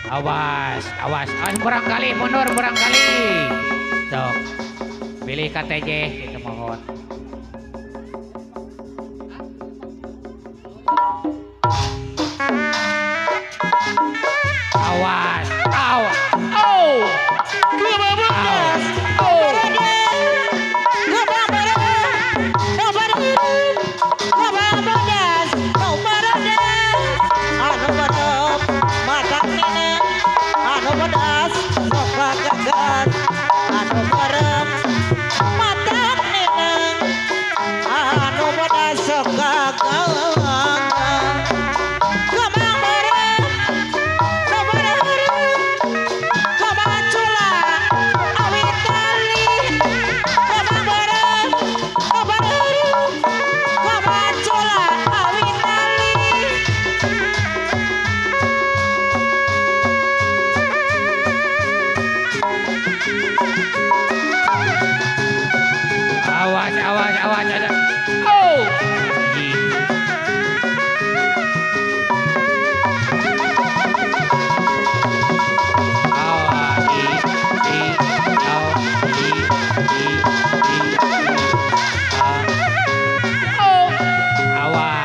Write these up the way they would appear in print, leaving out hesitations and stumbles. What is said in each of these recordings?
Awas, awas, awas barangkali mundur barangkali. Sok. Pilih KTJ itu mohon. Awas, awas. Oh. Oh. Awas, awas, awas, awas. Oh. Oh. Awas.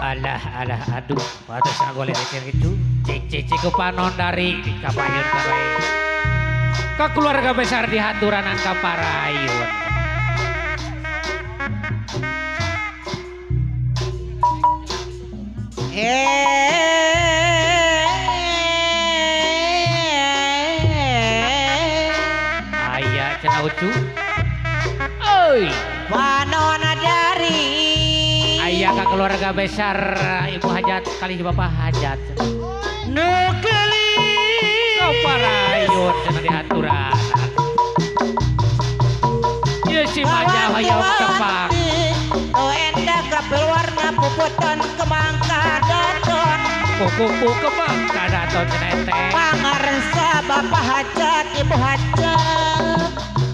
Alah alah aduh batas golek gitu cik cik cik panon dari di kapayun kabae ke keluarga besar di haturanan kaparayun. Aya cenah ucu. Oi, panon dari aya ka keluarga besar Ibu Hajat kali Bapak Hajat. Nu geulis kaparayun cenah dihaturan. Ieu si manja hoyong tepang. Nu endah kapel warna puputon kemang kadaton. Kuku kemang kadaton cenah teh. Pangarsa Bapak Hajat Ibu Hajat.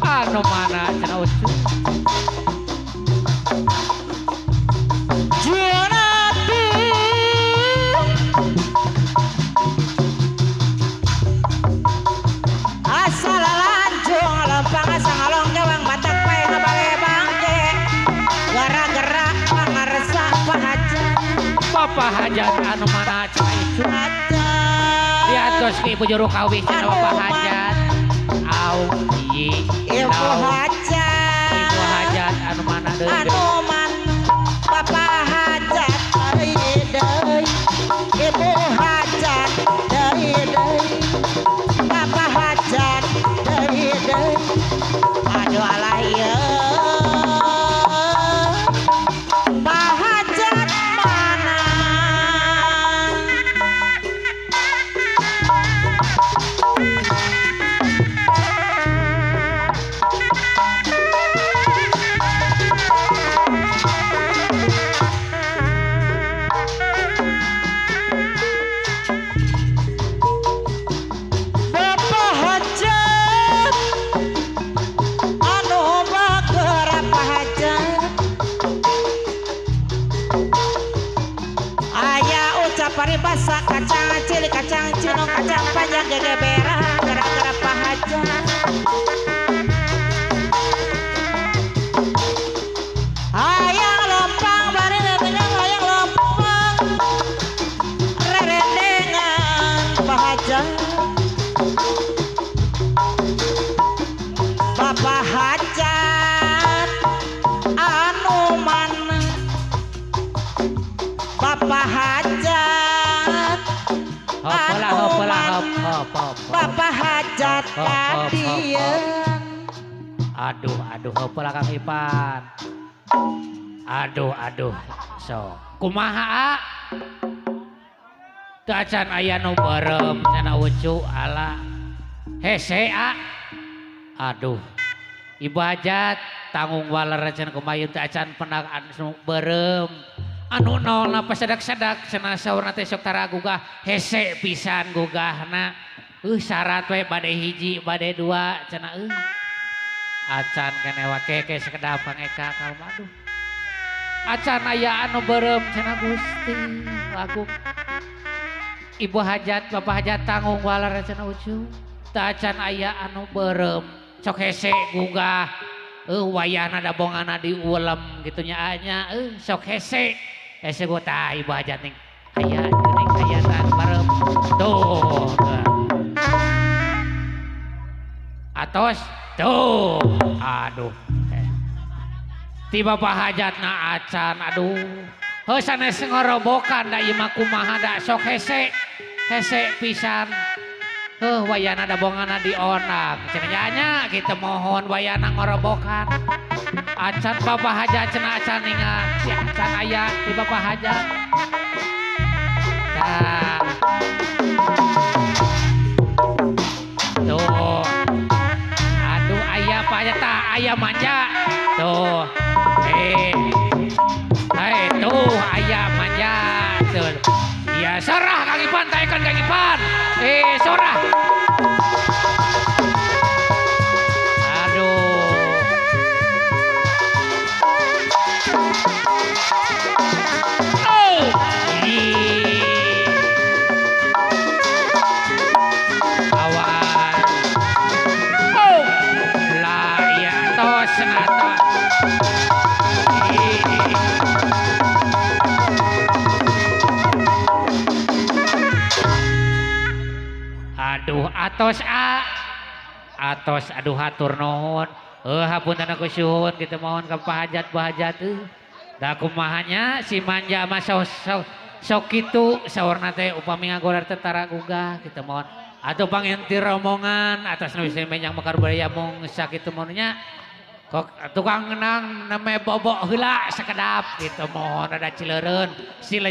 Anu mana cenah ucu. Junatu asal lanjung lempang asa ngalong gawang batak pae ngabale bangke gara-gara pangarsa Pak Hajat. Bapak Hajat anu mana cenah itu. Diatos ke Ibu juru kawih cenah Bapak Hajat. Au ieu Ibu Hajat. Ibu Hajat anu mana deui? Anu mana Bapak Hajat deui deui. Ibu Hajat deui deui. Bapak Hajat deui deui. Aduh alah ieu. Pak Hajat mana? Bapak Hajat anu bager Pak Hajat. Aya ucap paribasa kacang cilik kacang cinong kacang panjang gegebera gara-gara Pak Hajat. Hayang lempang bari netegang hayang lempang rerendengan Pak Hajat. Bapak Hajat anu mana? Bapak Hajat Hopola anu hopola mana? hop hop hop. Bapak Hajat Hop, hop, hop, hop. kadieun. Aduh aduh hopola Kang Ipan. Aduh aduh. So, kumaha a? Teu acan aya nu beureum cenah ucu ala. Hese a. Aduh. Ibu Hajat tanggung waler cenah kumaha teu acan pendak anu beureum. Anu nolna pasedak-sedak cenah saurna teh sok tara gugah hese pisan gugahna. Syarat we bade hiji bade dua cenah Acan keneh wake ke sekedap Kang Eka kalem aduh. Acan aya anu beureum cenah Gusti lagu. Ibu Hajat Bapak Hajat tanggung waler cenah ucu. Teu acan aya anu beureum sok hese gugah. Wayahna dabongana diulem kitu nya nya sok hese. Hese gua tah Ibu Hajat ning aya geuning aya tan bareup. Tuh. Atos tuh aduh. Ti Bapak Hajatna acan aduh. Heuh sanes ngorobokan da ieu mah kumaha da sok hese. Hese pisan. Heuh wayahna dabongana dionang cenah nya kitu mohon wayahna ngorobokan. Acan Bapak Hajat cenah acan ningal si acan aya ti Bapak Hajat. Tah. Tuh. Aduh aya Pak Hajat tah aya manja. Tuh. Tuh aya manja. Tuh. Iya sorah Kang Ipan taekan Kang Ipan. Sorah. Aduh. Oh. Awan. Oh. Lah ya tos atos. Aduh atos a. Atos aduh hatur nuhun. Hapunten aku suhun kitu mohon ka Pak Hajat Bu Hajat Da kumaha nya si manja mah Sok kitu saurna teh upami ngagoler teh tara gugah kitu mohon. Atau panginti romongan atas nu menyang mekar budaya mung sakitu mohon nya. Kok tukang ngenang name bobok heula sakedap gitu mohon ada cileureun sila.